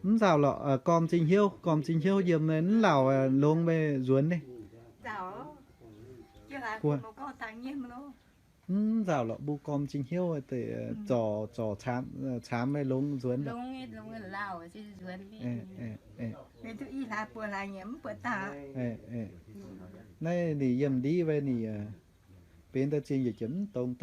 Mv nzauh lorqc, gorm zingh hnyouv, gorm zingh hnyouv yiem naaiv mv lauh longx meih nzuonx naaiv. Mv nzauh lorqc mbuo gorm zingh hnyouv deix zorc, zorc caamx, caamx meih longx nzuonx. Naaiv ninh yiem ndiev wei ninh benx daaih zingh yietc jiex mv dongz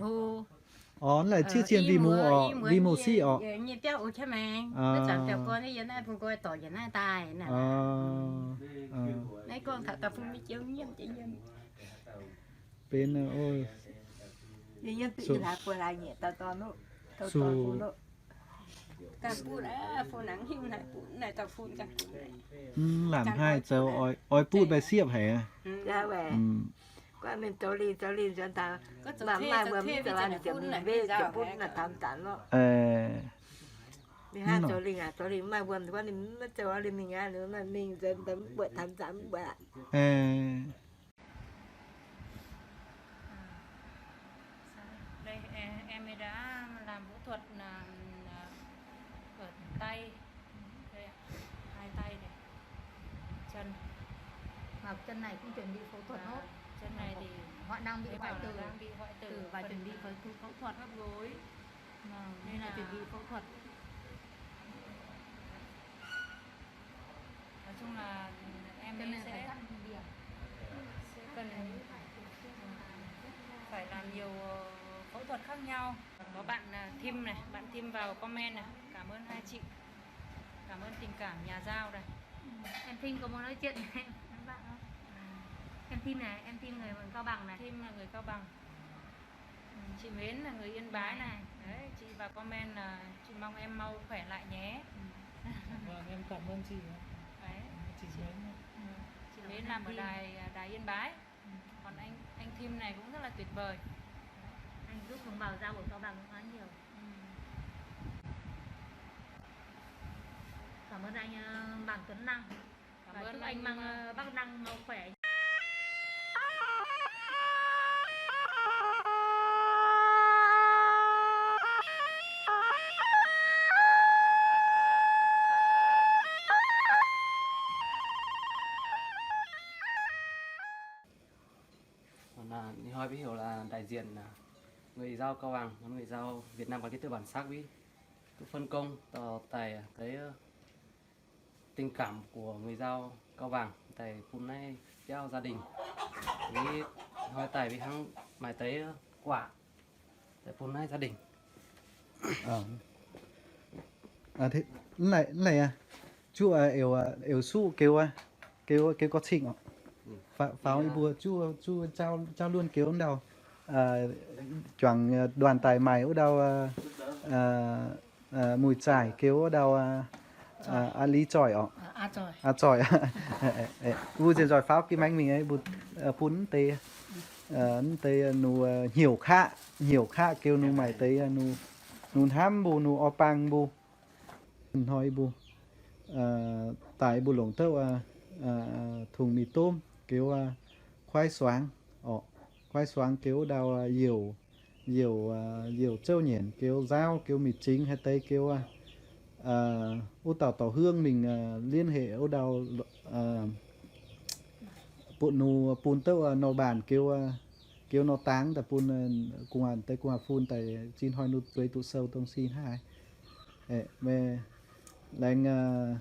douh. Orv, naaiv laaic ciev zien Vinh Mouh orqc, Vinh Mouh siqv orqc. Benx, lamh haih zoux oix butv mbaih siepv haic. Đây, em, em ấy đã làm phẫu thuật là, là ở tay. Đây ạ, hai tay này. Chân. Mà chân này cũng chuẩn bị phẫu thuật nốt. Chân này thì họ đang bị hoại tử. Đang bị hoại tử và chuẩn bị phẫu, phẫu thuật. Khớp gối. Vâng, nên là chuẩn bị phẫu thuật. Nói chung là em ấy sẽ, sẽ cần phải làm nhiều, ờ, phẫu thuật khác nhau. Có bạn, à, Thim này, bạn Thim vào comment này. Cảm ơn hai chị. Cảm ơn tình cảm nhà giao đây. Em Thim có muốn nói chuyện với bạn không? Em Thim này, em Thim người Cao Bằng này. Thim là người Cao Bằng. Chị Mến là người Yên Bái này. Đấy, chị vào comment là chị mong em mau khỏe lại nhé. Vâng, em cảm ơn chị. Đấy, chị Mến. Chị Mến làm ở đài, đài Yên Bái. Còn anh, anh Thim này cũng rất là tuyệt vời. Anh giúp đồng bào giao ở Cao Bằng cũng khá nhiều. Cảm ơn anh, ờ, Bàng Tuấn Năng. Cảm ơn anh, Bác Năng mau khỏe. Còn, à, Ninh Hoi với Hiểu là đại diện, à, người Dao Cao Bằng, người Dao Việt Nam gắn kết tư bản sắc với cứ phân công tỏ tài tới, ờ, tình cảm của người Dao Cao Bằng, tài phun nai biao gia đình. Với Hoi tài với hăng mài tới, ờ, quả. Tại phun nai gia đình. Aa, te, mv lei, mv lei aqv. Zuqc, aa, euc, aa, euc suqv geux, aa, geux, geux gorx cing orqc. Faaux, faaux i mbuo zuqc, zuqc jauv, jauv luonx geux wuov ndau, aa, juangc, aa, nduanx daic maaic wuov ndau, aa, aa, aa, muic zaaic geux wuov ndau, aa, aa, aa, li zoih orqc. Aa, zoih. Mbuo nzengc nzoih faaux gih maengx mingh, aa, bun, aa, bun mv deix, aa, mv deix, aa, nuu, aa, hnyouc kaqv, hnyouc kaqv geux nuu maaic deix, aa, nuu, nuu hnamv mbuo, nuu oix bang mbuo. Hnoi mbuo, aa, daaih mbuo longc douc, aa, aa, tungx mingh domh geux, aa, khoiv suangx orqc. Khoiv suangx geux wuov ndau, aa, youc, youc, aa, youc zouv nyienc geux nzaauv geux mingh zingx haaix deix geux, aa, aa, wuov dauh dorh hương mingh, aa, liên hệ wuov ndau, aa, bun nuu, bun douc, aa, nor mbaanc geux, aa, geux nor dangx daaih bun, aa, gu'nguaaz deix gu'nguaaz fun daaih zinh hnoi nuu zueiz duqv sou dongh sin haaix. Aeqv, meih laengz, aa,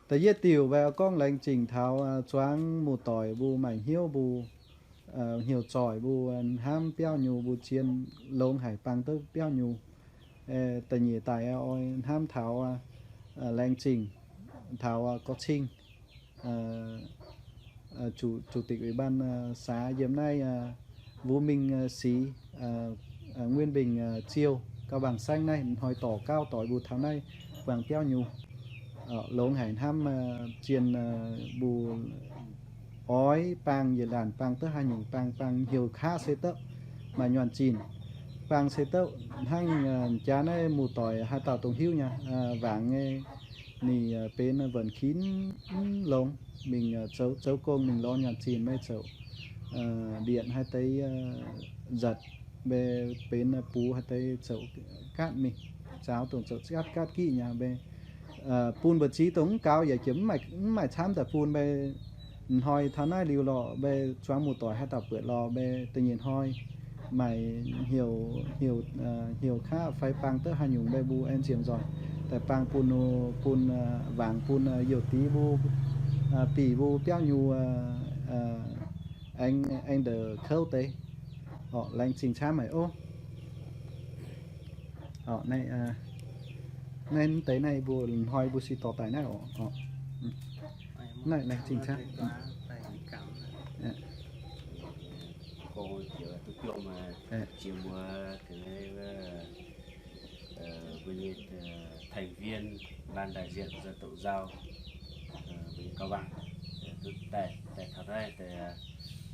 da'yietv diuc mbuo gorngv laengz zingh taux, aa, zuangx muoz-doic mbuo, maaih hnyouv mbuo, aa, hnyouv zoih mbuo, aa, hnamv biauv nyei mbuo zien longx haic bang duqv biauv nyei. Aa, da'nyeic daaih, aa, oix hnamv taux, aa, aa, laengz zingh taux, aa, gorx cing, aa, aa, chủ, chủ tịch ủy ban, aa, xã yiem naaiv, aa, Vũ Minh, aa, Sý, aa, aa, Nguyễn Bình, aa, Chiêu, Cao Bằng saengv naaiv hnoi dorc gauv doix mbuo taux naaiv buangh biauv nyei, aa, longx haic hnamv, aa, zien, aa, mbuo oix bang yietc laanh bang duqv haaix nyungc bang, bang hnyouv kaqv se douc maaih nyorn zinh, bang se douc hnangv, aa, jaax naaiv muoz-doic haaix dauh dongh hiuv nyei, aa, wangc nyei, ninh, aa, benx, aa, wuonc kin mv longx, mingh, aa, zoux, zoux gong mingh lorz nyorn zinh maiv zoux, aa, ndienc haaix deix, aa, nzatc, mbe benx bux haaix deix zoux gaatv mingh, nzaaux dongh zoux gaatv gaatv giqv nyei mbe, bun mbu'ziex dongh mv gaux yaac jiex mv maaih camv daaih bun mbe, hnoi taux naaiv liuz lorqc mbe zuangx muoz-doic haaix dauh buatc lorqc mbe da'nyeic hnoi maaih hnyouv, hnyouv kaqv fai bang duqv haaix nyungc mbe mbuo aengx ziemx nzoih daaih bang bun, bun, wangc bun youh dix mbuo, bih mbuo biauv nyuc aengx, aengx ndeic kouv deix. Orqc, laengz zingh camv haic oc. Orqc, naaiv, naaiv deix naaiv mbuo hnoi mbuo se dorh daaih naaiv oc. Naaiv laengz zingh camv. Gorngv jiex duqv biomv jiex mbuo, mbuo nyei thành viên ban đại diện dân tộc Dao, mbuo nyei gauv bang duqv daaih, daaih taux naaiv deix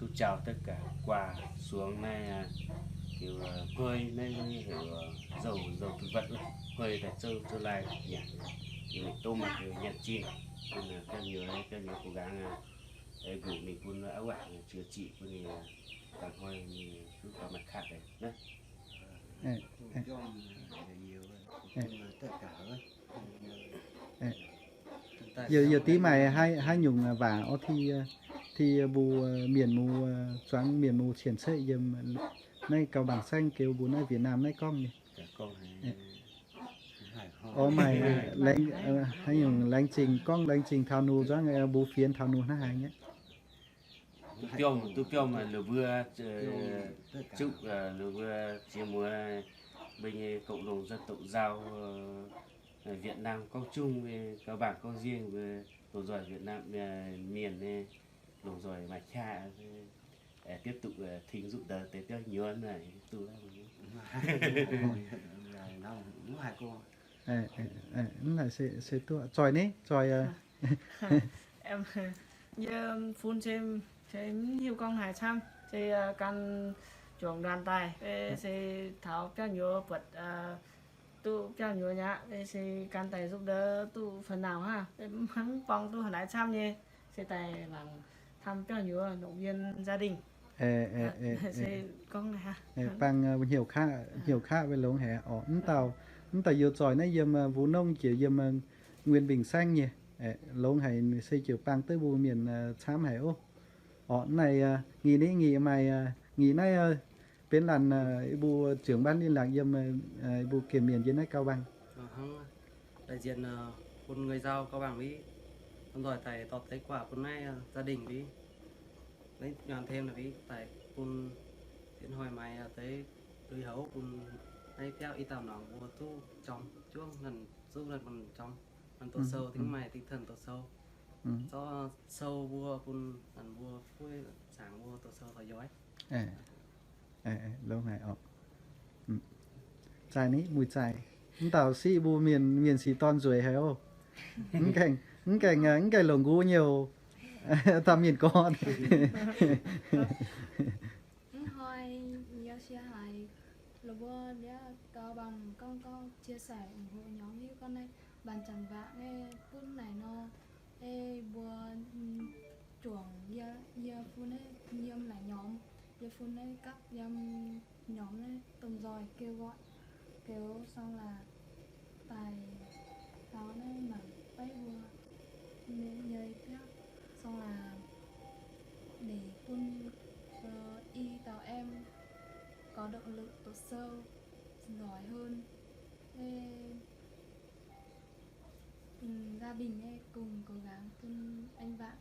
duqv jauv deix gaax guaax suangx naaiv, liuz hnoi naaiv heuc nzou, nzou thực vật, hnoi daaih zouv, zouv lai nyanc, liuz mingh domh maaih liuz nyanc zinh, bun biauv nyuoz, biauv nyuoz cố gắng gửi mingh bun aqv waac chữa trị bun ninh, dangh hnoi ninh duqv gauh maaih kaqv deix naaiv. Youh deix maaih haaix nyungc waac orv, ti mbuo mienh muz, zuangx mienh muz cien-ceqv yiem naaiv gauv bangc saengv geu mbuo naaiv Việt Nam naaiv gorngv nyei. Orv, maaih haaix nyungc laengz zingh, gorngv laengz zingh taux nuz nzuangv, mbuo fienx taux nuz hnangv haaix nyei. Duqv biomv, duqv biomv la'buo, zuqc la'buo ziex muoz, mbuo nyei cộng đồng dân tộc Dao, Việt Nam gorngv zungv, gauv bangc gorngv nzieng, mbuo lomh nzoih Việt Nam mienh, lomh nzoih maaih qaqv, tiếp tục thính giúp đỡ deix biauv nyuoz naaic duqv. Mv haiz se duqv zoih ni, zoih Yie fun se, se mv hiuv gorngv haaix camv, se gan juangc ndaanh daaih, se taux biauv nyuoz buatc duqv biauv nyuoz nyei aqv, se gan daaih nzupc ndov duqv phần nào hnangv, mv borng duqv haaix camv nyei, se daaih mangc thăm biauv nyuoz động viên gia đình. Se gorngv bang hnyouv kaqv, hnyouv kaqv mbuo longx haic oc. Mv dauh, mv dauh youz zoih naaiv yiem Mbuo Nongh jiex yiem Nguyên Bình saengv nyei. Longx haic, se ziouc bang duqv mbuo mienh camv haic oc. Orqc, naaiv ngih ni ngih maaih ngih naaiv benx laanh mbuo trưởng ban liên lạc yiem mbuo gemh mienh yiem naaiv Cao Bằng. Đại diện bun người Dao Cao Bằng mbuo lomh nzoih daaih dorh deix quà bun naaiv gia đình mbuo. Naaiv nhuaang thêm naaiv mbuo daaih bun diễn hội maiv deix lui-houx bun naaiv biauv i dauh nongx mbuo duqv jorm juov, zuqv naaiv bun jorm, bun doqc sou, dingc maaih tinh thần doqc sou, zorqv sou mbuo bun mbuo fuiv zaangc mbuo doqc sou taux yoic. Longx haic oc. Zaih ni muic zaih. Mv dauh siqv mbuo mienh, mienh sic dorn nzueic haic oc. Mv gaengh, mv gaengh, mv gaengh longc nqox nyouh, dauh mienh gorn. Mv hnoi yie se haiz la'buo mbiav Cao Bằng gorngv gorngv chia sẻ ủng hộ nhóm hiuv gorngv naaiv bàn chàng bạc naaiv bun naaic nor, ei mbuo juangc yie, yie fun naaiv yiem naaic nhóm, yie fun naaiv gapv yiem nhóm naaiv domh nzoih kêu gọi, kêu song laaix daaih taux naaiv mangc beiv mbuo nyei biauv, song laaix để bun i dauh em có động lực doqc sâu giỏi hơn. Gia đình cùng cố gắng bun anh bạn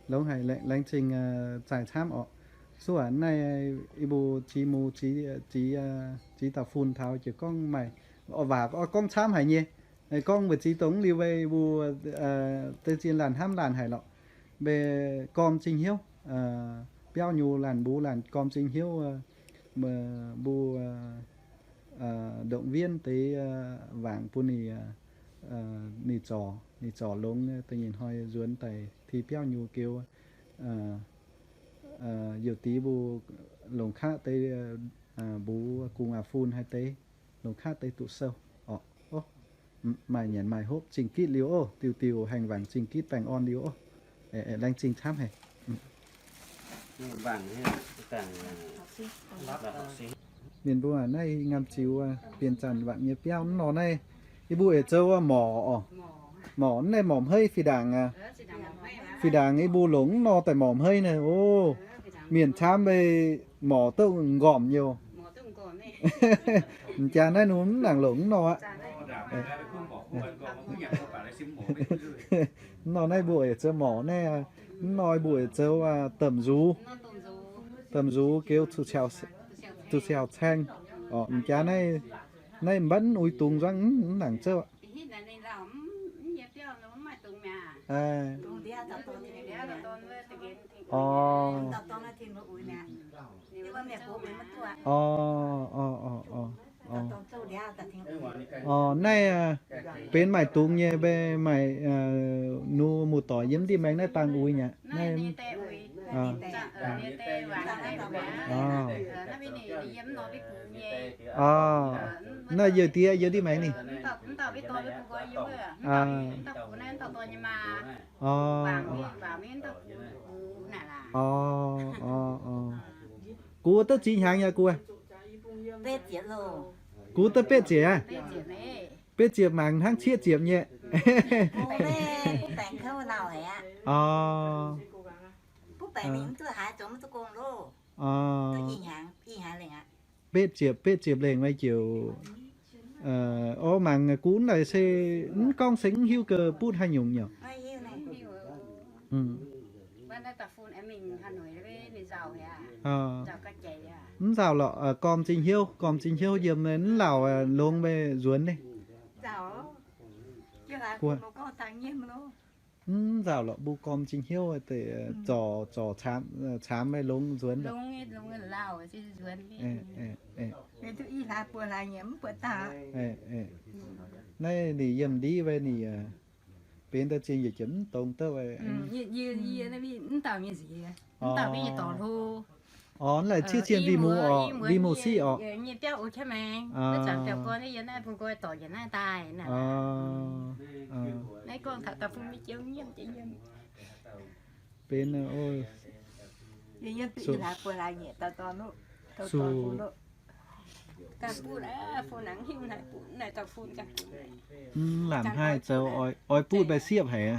longx haic, laengz zingh zaih camv oc. Suv aac naaiv yie mbuo ziex muoz, ziex dauh fun taux ziouc gorngv maaih waac gorngv camv haic nyei. Gorngv mbu'ziex dongh liuz mbuo deix zien laanh hnamv laanh haic lorqc. Mbe gorm zingh hnyouv, biauv nyuoz laanh mbuo laanh gorm zingh hnyouv, mbuo động viên deix, wangc bun ninh, ninh zorc, ninh zorc longx da'nyeic hnoi nzuonx daaih ti biauv nyuoz geux, youh dix mbuo longc kaqv deix, mbuo gu'nguaaz fun haaix deix, longc kaqv deix doqc sou oc. Maaih nyanc maaih hopv zingh gitv liuz oc, diuh diuh haengh wangc zingh gitv baengh orn liuz oc. Laengz zingh camv haic. Mienh mbuo naaiv ngaam ziux bienx zanc wangc nyei biauv nor naaiv, yie mbuo eix zoux morc oc. Morc naaiv morc hmeiv fih ndaangc aqv. Fih ndaangc yie mbuo longc nor daaih morc hmeiv naaiv oc. Mienh camv meih morc duqv nqormc nyei oc. M'jangc naaiv nor mv nangc longc nor aqv. Nor naaiv mbuo eix zoux morc naaiv, nor mbuo eix zoux domh nzux. Domh nzux geux zuqc siaauc caeng. M'jangc naaiv, naaiv mv baac uix dungz nzangv mv nangc zouv. Naaiv benx maaih dungz nyei, mbe maaih nu muoz-doic yiem ndiev maengx naaiv dangh uix nyei. Naaiv yie diev yiem ndiev maengx ninh. Guv duqv ziex hnyangx yaac guv? Guv duqv betv ziepc aqv? Betv ziepc mangc hnangv cieqv ziepc nyei. Betv ziepc, betv ziepc lengh meih ziouc, o, mangc guv naaic se mv gorngv se mv hiuv gau butv haaix nyungc nyei. Mv nzauh lorqc, gormx zingh hnyouv, gormx zingh hnyouv yiem mv lauc longx meih nzuonx naaiv. Mv nzauh lorqc, mbuo gormx zingh hnyouv deix zorc, zorc caamx meih longx nzuonx. Naaiv ninh yiem ndiev mbe ninh benx daaih zingh yietc jiex mv dongz douh. Orv, naaiv cieqv cien vih muoz orqc, vih muoz siqv orqc. Benx, mv lamh haih zoux, oix butv mbaih siepv haic.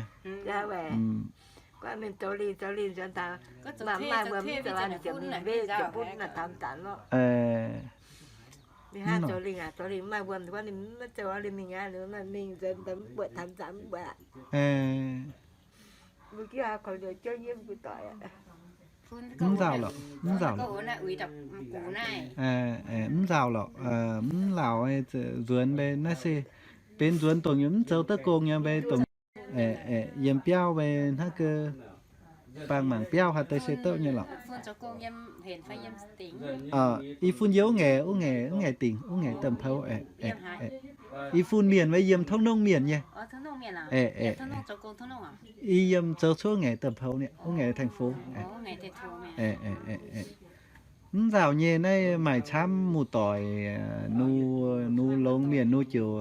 Mv nzauh lorqc, mv nzauh lorqc. Mv nzauh lorqc, mv lauc nzuonx mbe naaiv se benx nzuonx dongh nyei mv zoux duqv gong nyei mbe dongh yiem biauv mbe hnangv gau, bang mangc biauv haaix deix se douv nyei lorqc. I fun yiem wuov ngaengc, wuov ngaengc, wuov ngaengc dingc, wuov ngaengc domh poux. I fun mienh mbe yiem tongv nongv mienh nyei. I yiem zoux cuotv ngaengc domh poux ni, wuov ngaengc thành phố. Mv nzauh nyei naaiv maaih camv muoz-doic, nu, nu longx mienh nu ziouc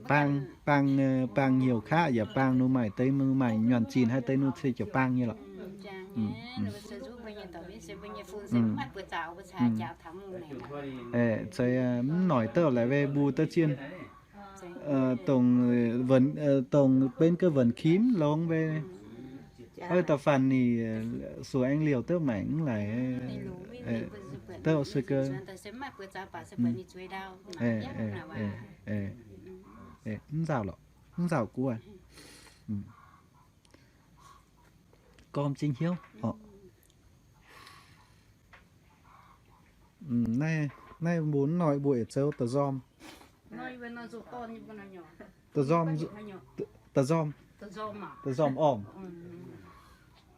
bang, bang, bang hnyouv kaqv yaac bang nu maaih deix, nu maaih nyuonh zinh haaix deix nu se ziouc bang nyei lorqc. Zeiz mv noic douh laaix mbe mbuo duqv zien, dongh, dongh benx ga'wuonc kim longx mbe, da'faanh ninh sux aengx liouh douh maengc mv laaix, douh se gau. Mv nzauh lorqc, mv nzauh guv. Gormx zingh hnyouv. Naaiv mbuo noic mbuo yietc zoux da'nzorm. Da'nzorm, da'nzorm, da'nzorm orm.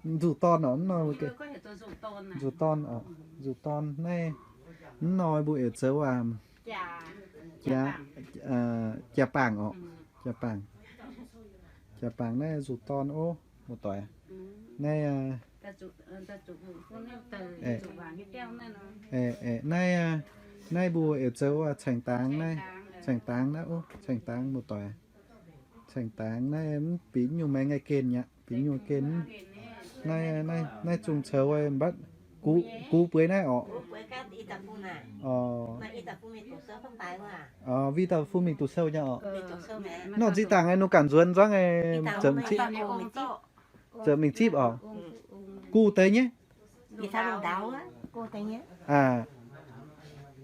Nzuqc dorn orqc, mv nor, nzuqc dorn orqc, nzuqc dorn naaiv, mv nor mbuo yietc zoux, jaa-baangc orqc, jaa-baangc. Jaa-baangc naaiv nzuqc dorn ov, muoz-doic. Naaiv, naaiv, naaiv mbuo yietc zoux caengx dangx naaiv, caengx dangx naaiv ov, caengx dangx muoz-doic. Caengx dangx naaiv mv bingx nyungc maengx nyei gen aqv, bingx nyungc gen. Naaiv, naaiv zungh coux mbatv gux bueix naaiv orqc. Wi dauh fun mingh doqc sou nyei orqc. Nor nziex dangh ninh ganh nzuonx nzuangv, zoux mingh zipv orqc. Guh deix nyei.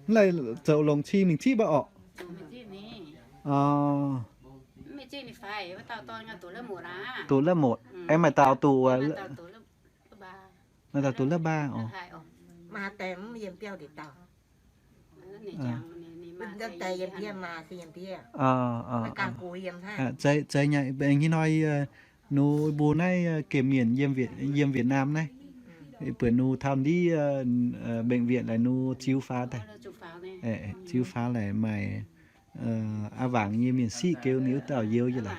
Naaiv zoux longc ci mingh zipv orqc. Doqc la'motc. Aengx maaih dauh doqc, maaih dauh doqc la'baa orqc. Zeiz nyei, ih hnoi nu mbuo naaiv gemh mienh yiem Việt Nam naaiv, buatc nu taux ndiev bệnh viện laaix nu ziux faaux daaih, ziux faaux laaix maaih aav wangc nyei mienh siqv geux ninh wuov dauh youz yie laaix.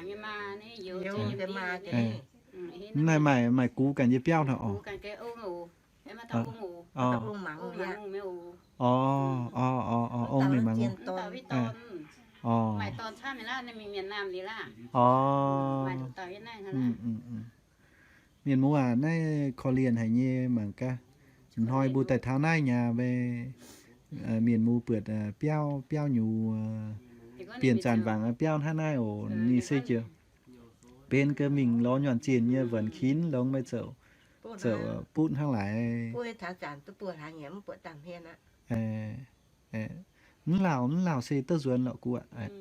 Naaiv maaih, maaih gux ganh nyei biauv hnangv orqc. Ong mingh mangc. Mienh muoz aac, naaiv korv-lienh haic nyei mangc gaax. Hnoi mbuo daaih taux naaiv nyaah mbe, mienh muoz buatc biauv, biauv nyuoz, bienh zanc wangc biauv hnangv naaiv oc. Ninh se jiex benx ga'mingh lorz nyorn zinh nyei wuonx kinx longx maiv zoux, zoux butv hnangv laaix. Mv lauh, mv lauh se duqv nzuonx lorqc gu'aqv.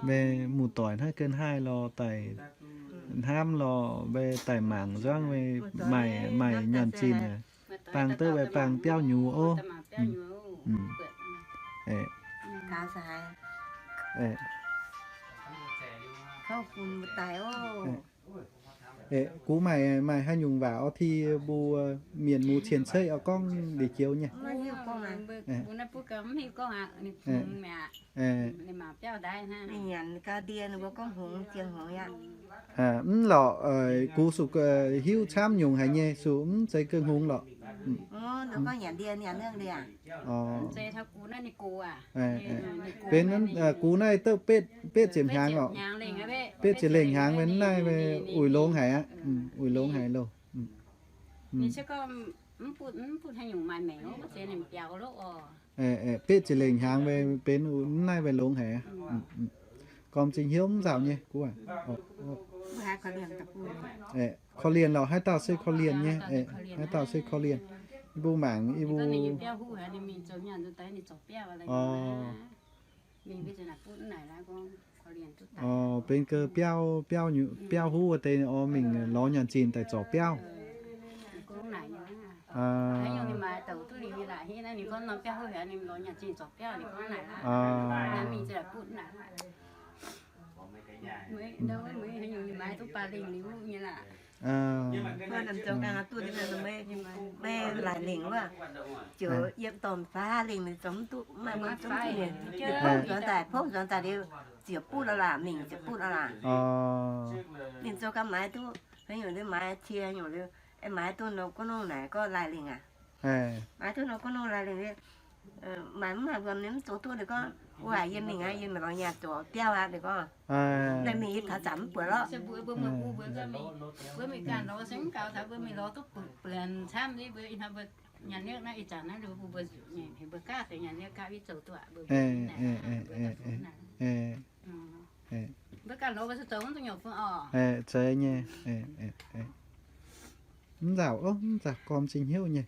Mbe muoz-doic hnangv ga'naaiv lorh daaih hnamv lorh mbe daaih mangc nzuangv mbe maaih, maaih nyorn zinh bang duqv mbe bang biauv nyuoz ov. Gux maaih, maaih haaix nyungc waac oix ti mbuo mienh muoz cien-ceqv oix gorngv liuz joux nyei? Mv lorqc, gux suqc hiuv camv nyungc haic nyei, suqc mv zeiz ga'hngongx lorqc. Benx gux naaiv duqv betv ziepc hnyangx lorqc. Betv ziepc lengh hnyangx mbe naaiv mbe uix longx haic aqv. Uix longx haic loh. Betv ziepc lengh hnyangx mbe benx mv naaiv mbe longx haic. Gormx zingh hnyouv mv nzauc nyei gu'aqv. Korv-lienh lorqc, haaix dauh se korv-lienh nyei, haaix dauh se korv-lienh. Yie mbuo mangc yie mbuo. Orqc, benx ga'biauv, biauv, biauv huv wuov deix orqc, mingh lorz nyanc zinh daaih zorc biauv. Mbe laaic lengc wuov, ziouc yiem dorn-faav lengc ninh zoux mv duqv, maaih mbuo zungv duqv nyei. Pongv nzuonx daaih, pongv nzuonx daaih liuz, ziouc butv aqv laah, mingh ziouc butv aqv laah. Ninh zoux ganh maaiz duqv, haaix nyungc liuz maaiz cie, haaix nyungc liuz maaiz duqv norm gu'nongv naaic gorngv laaic lengc aqv. Maaiz duqv norm gu'nongv laaic lengc, maaih mv maaih wuom ninh mv zoux duqv, ninh gorngv, wuov haic yie mingh aqv, yie mingh lorz nyaah zoux biauv aqv, ninh gorngv. Naaiv mingh yie taux zanc mv buatc lorqc. Zeiz nyei. Mv nzauc, mv nzauc, gormx zingh hnyouv nyei.